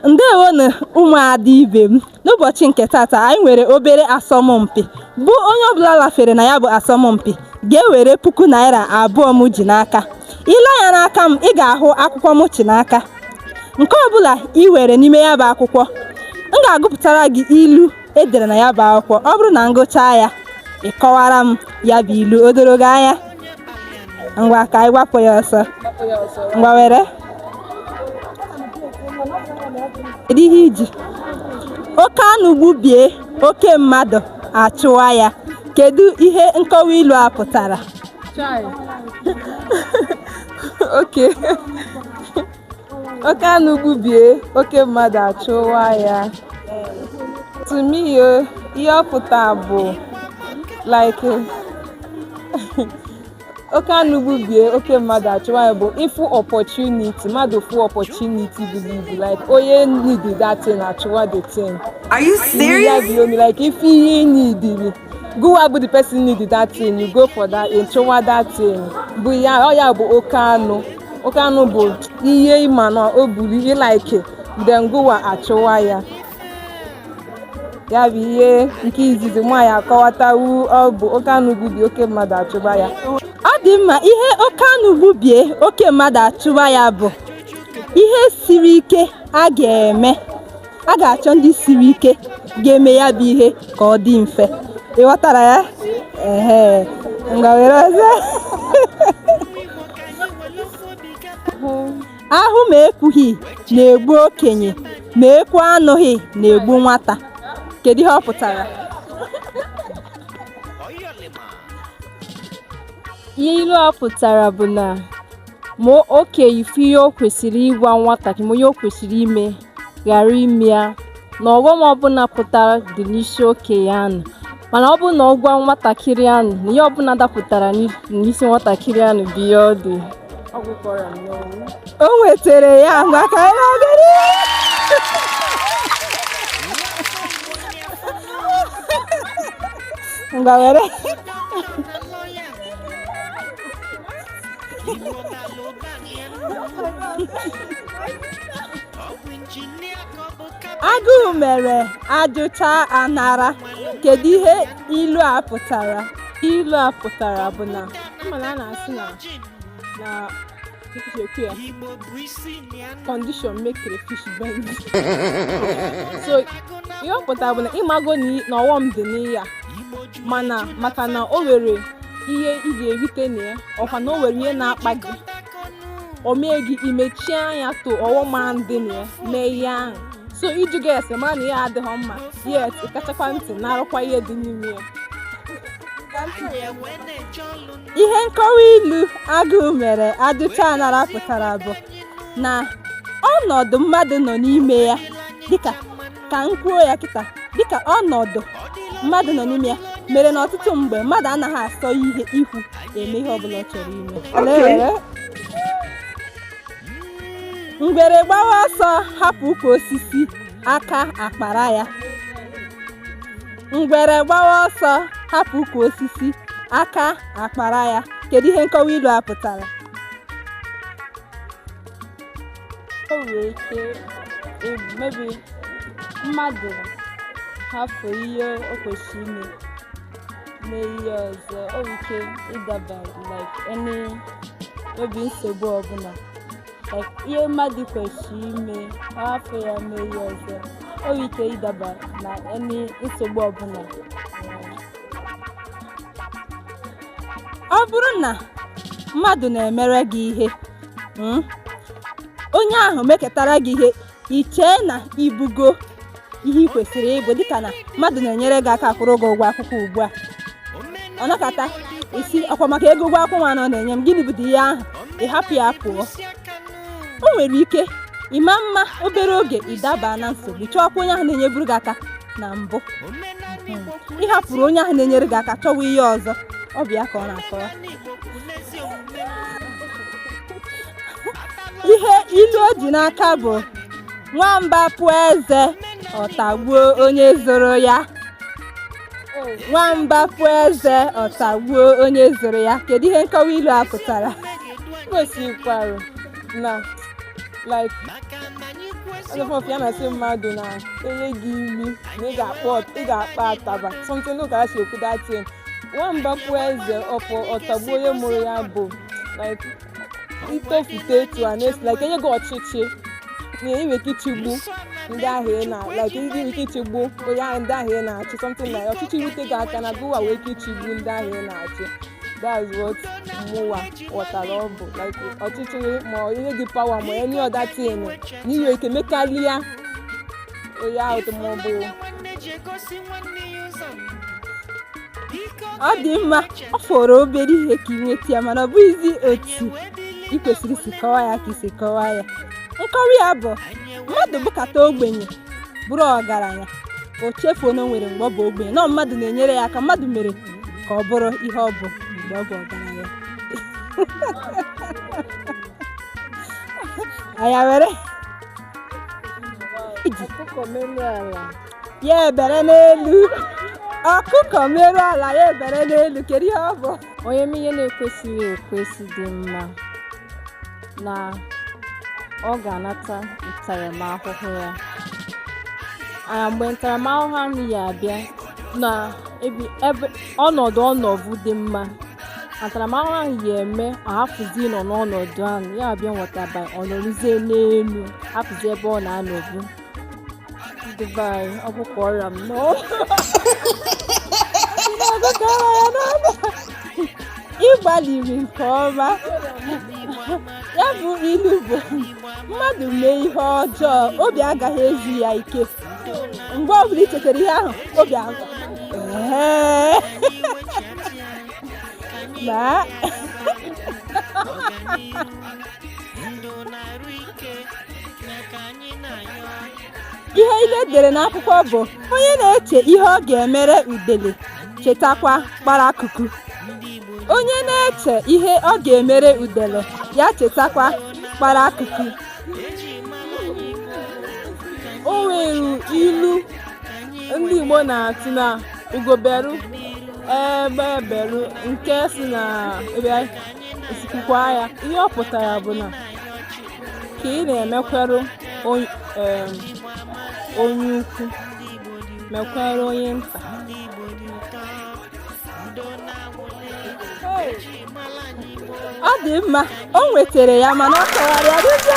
Ndewonu ụmụada ibe m. N'ụbọchị nke tata, anyị nwere obere asọmpi bụ onye ọbụla lafere na ya bụ asọmpi ga-ewere ₦2,000 m ji n'aka. Ile anya n'aka m, ị ga-ahụ akwụkwọ m chi n'aka. Nke ọbụla ị were n'ime ya bụ akwụkwọ, m ga-agụpụtara gị ilu edere na ya bụ akwụkwọ. Ọ bụrụ na m gụchaa ya, ị kọwara m ya bụ ilu. O doro gị anya? Ngwa, ka anyị gbapụ ya ọsọ. Ngwa, were. Kedu ihe iji oke anụ gbubie oke mmadụ achụwa ya? Kedu ihe nkọwa ilu a pụtara? Chai. Okay. Oke anụ gbubie, oke mmadụ achụwa ya. To me, ihe ọ pụtara bụ like oke anụ gbubie, oke mmadụ achụwa ya bụ ịfụ opportunity, mmadụ fụ opportunity buru ibu, like onye need that thing achụwa the thing. Are you Ya serious? bụ ihe, like if ihe need gụwa bụ the person need that thing, you go for that, ị chụwa that thing. Bụ ya, ọ ya bụ oke anụ. Oke anụ bụ ihe ịma na o buru ị like, then gụwa achụwa ya. Ya bụ ihe nke izizi nwaanyị akọwatawu, ọ bụ oke anụ gbubi, oke mmadụ achụba ya. Ọ dị mma. Ihe oke anụ gbubie, oke mmadụ achụwa ya bụ ihe siri ike a ga-eme, a ga-achọ ndị siri ike ga-eme ya bụ ihe ka ọ dị mfe. Ị ghọtara ya? Ehe, ngwa, were ọzọ. Ahụ ma ekwughị na-egbu okenye, ma ekwu anụghị na-egbu nwata. Kedu ihe ọ pụtara? Ihe ilu a pụtara bụ na ma okenye fụ ihe o kwesịrị ịgwa nwatakịrị, ma ihe o kwesịrị ime ghara ime ya, na ọghọm ọbụla pụtara dị n'isi okenye ahụ. Mana ọ bụrụ na ọ gwa nwatakịrị ahụ, na ihe ọbụla dapụtara n'isi nwatakịrị ahụ bụ ihe ọ dị. Ọ gwụkwara m n'ọnụ. O nwetara ya. Ngwa, ka anyị na-aga n'ihu. Ngwa, were. Agụụ mere ajụcha anara. Kedu ihe ilu a pụtara? Ilu a pụtara bụ na mana a na-asị na ekwu ya, condition make crayfish bend. So ihe ọ pụtara bụ na ịmago na ọghọm dị n'ihe a, mana maka na o nwere ihe ị ga-erite na ya, ọkwa na o nwere ihe na-akpa gị, o mee gị imechie anya to ọghọm ahụ dị na ya, mee ihe ahụ. So iju gị ese mara na ihe adịghị mma, yet ịkachakwa ntị na-arụkwa ihe dị n'ime ya. Ihe nkọwa ilu agụụ mere ajụcha anara pụtara bụ na ọnọdụ mmadụ nọ n'ime ya, dịka ka m kwuo ya kịta, dịka ọnọdụ mmadụ nọ n'ime ya mere na ọtụtụ mgbe mmadụ anaghị asọ ihe ihu eme ihe ọbụla ọ chọrọ ime. Were. Ngwere gbawa ọsọ hapụ ukwu osisi, aka akpara ya. Ngwere gbawa ọsọ hapụ ukwu osisi, aka akpara ya. Kedu ihe nkọwa ilu a pụtara? O nwere ike maybe mmadụ hapụ ihe o kwesịrị ime mee ihe ọzọ, o nwere ike ịdaba like any maybe nsogbu ọbụla, like ihe mmadụ kwesịrị ime, ọ hapụ ya mee ihe ọzọ, o nwere ike ịdaba na any nsogbu ọbụla. Ọ bụrụ na mmadụ na-emere gị ihe, onye ahụ meketara gị ihe, i chee na ibugo ihe ị kwesịrị ịbụ, dịka na mmadụ na-enyere gị aka kwụrụ gị ụgwọ akwụkwọ ugbu a, ọ nakọta isi ọkwa maka ego ụgwọ akwụkwọ nwa na ọ na-enye m, gịnị bụ ihe ahụ, ị hapụ ya pụọ, o nwere ike ịma mma obere oge ịdaba na nsogbu, chọọkwa onye ahụ na-enyeburu gị aka na mbụ. Ị hapụrụ onye ahụ na-enyere gị aka chọwa ihe ọzọ. Ọ bụ ya ka ọ na-akọwa. Ihe ilu o ji n'aka bụ nwamba pụọ eze, ọ tagbuo onye zụrụ ya. Nwamba pụọ eze, ọ tagbuo onye zụrụ ya. Kedu ihe nkọwa ilu a pụtara? Gosikwara na like Ọzọ ya na-asị mmadụ na enye gị imi na ị ga-akpọ ataba, something ka ha si ekwu that thing. Nwamba puo eze ọpọ ọtagbuo onye mụrụ ya bụ like itofute etu a na-esi like enye gị ọchịchị na ị nwere ike ịchịgbu ndị ahụ ị na like ị nwere ike ịchịgbu onye ahụ ndị ahụ ị na-achị, something like ọchịchị rute gị aka na gụwa wee ike ịchịgbu ndị ahụ ị na-achị. That's what mụwa ghọtara ọ bụ, like ọchịchị ma ọ nye gị power ma any other thing na ị nwere ike mekarịa onye ahụ ma ọ bụ. Ọ dị mma, ọ fọrọ obere ihe ka ị nweta ya, mana ọ bụghịzi otu ị kwesịrị isi kọwaa ya ka isi kọwaa ya. Nkọwa ya bụ mmadụ bụkata ogbenye bụrụ ọgaranya, o chefuo na o nwere mgbe ọ bụ ogbenye, na mmadụ na-enyere ya aka, mmadụ mere ka ọ bụrụ ihe ọ bụ mgbe ọ bụ ọgaranya. Anya were Ọkụkọ merụ ala ya ebere n'elu. Ọkụkọ merụ ala ya ebere n'elu, kedu ihe ọ bụ? Onye mee ihe na-ekwesịghị ekwesị dị mma na ọ ga-anata ntaramahụhụ ya. Mgbe ntaramahụhụ ahụ ya abịa na ebe ọnọdụ ọnọbụ dị mma, ntaramahụhụ ahụ ya eme ọ hapụzi ịnọ n'ọnọdụ ahụ ya abịa nwetaba ọ nọrụzie n'elu, hapụzi ebe ọ na-anọbu. Ndị be anyị, ọ bụkwa ọrịa m nọ. Ị gbalịrị nke ọma. Ya bụ ilu bụ mmadụ mee ihe ọjọọ, obi agaghị ezu ya ike. Mgbe ọbụla i chetara ihe ahụ, obi agwa ma ihe ile dere n'akwụkwọ bụ onye na-eche ihe ọ ga-emere udele chetakwa kparakuku. Onye na-eche ihe ọ ga-emere udele ya chetakwa kparakuku. O nwere ilu ndị Igbo na-atụ na ugo beru egbe beru, nke si na ebe esikwukwa ya. Ihe ọ pụtara bụ na ka ị na-emekwarụ onye ukwu, mekwara onye nta. Ọ dị mma, o nwetara ya mana ọ kọwara ya n'ụzọ.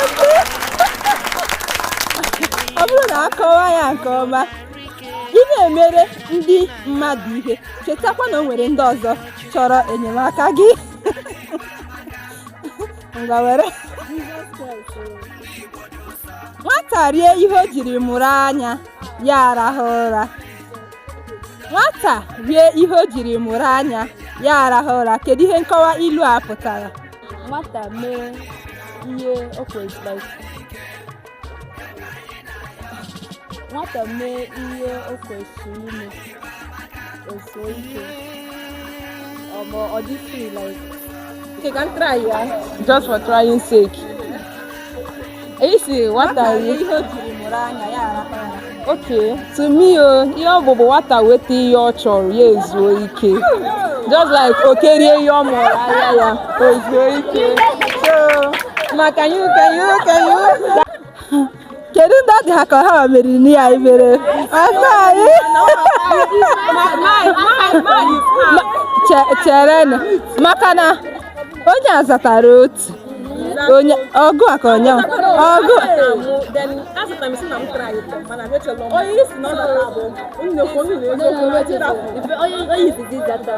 Ọ bụrụ na akọwa ya nke ọma, ị na-emere ndị mmadụ ihe, chetakwa na o nwere ndị ọzọ chọrọ enyemaka gị. Ngwa were. Nwata rie ihe o jiri mụrụ anya ya arahụ ụra. Nwata rie ihe o jiri mụrụ anya ya arahụ ụra. Kedu ihe nkọwa ilu a pụtara? Nwata mee ihe o kwesịrị, like nwata mee ihe o kwesịrị ime, o zuo ike, ọ ma ọ dị free like. Okay, can try ya just for trying sake. Isi nwata rie ihe o jiri mụrụ anya ya arahụ ụra. Okay, to me o, ihe ọ bụ bụ nwata weta ihe ọ chọrọ ya ezuo ike. Just like oke rie ihe ọ mụrụ anya ya o zuo ike. So, ma can you can you can you Kedu ndị ọ dị ha ka ha meriri n'ihe anyị mere? Ọsọ anyị cherenụ, maka na onye a zatara otu onye ọgụ a ka onye ọgụ.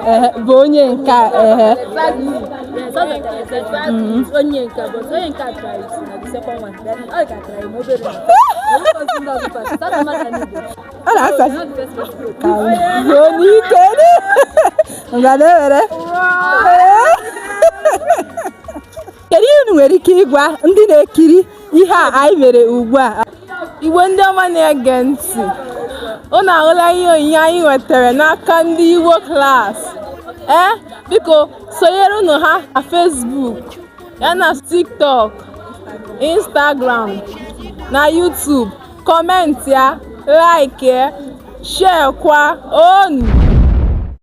Ehe, bụ onye nke a, ehe. Onye nke but onye nke a try na the second one, then ọ ka try ma obere. Ọ na-asa ka zuo n'ike ngwa na-ewere. Kedu ihe unu nwere ike ịgwa ndị na-ekiri ihe a anyị mere ugbu a? Igbo ndị ọma na-ege ntị, unu ahụla ihe onyinye anyị nwetara n'aka ndị Igbo Klass. Ee, biko sonyere unu ha na Facebook ya na TikTok, Instagram na YouTube. Comment ya, like ya, share kwa onu.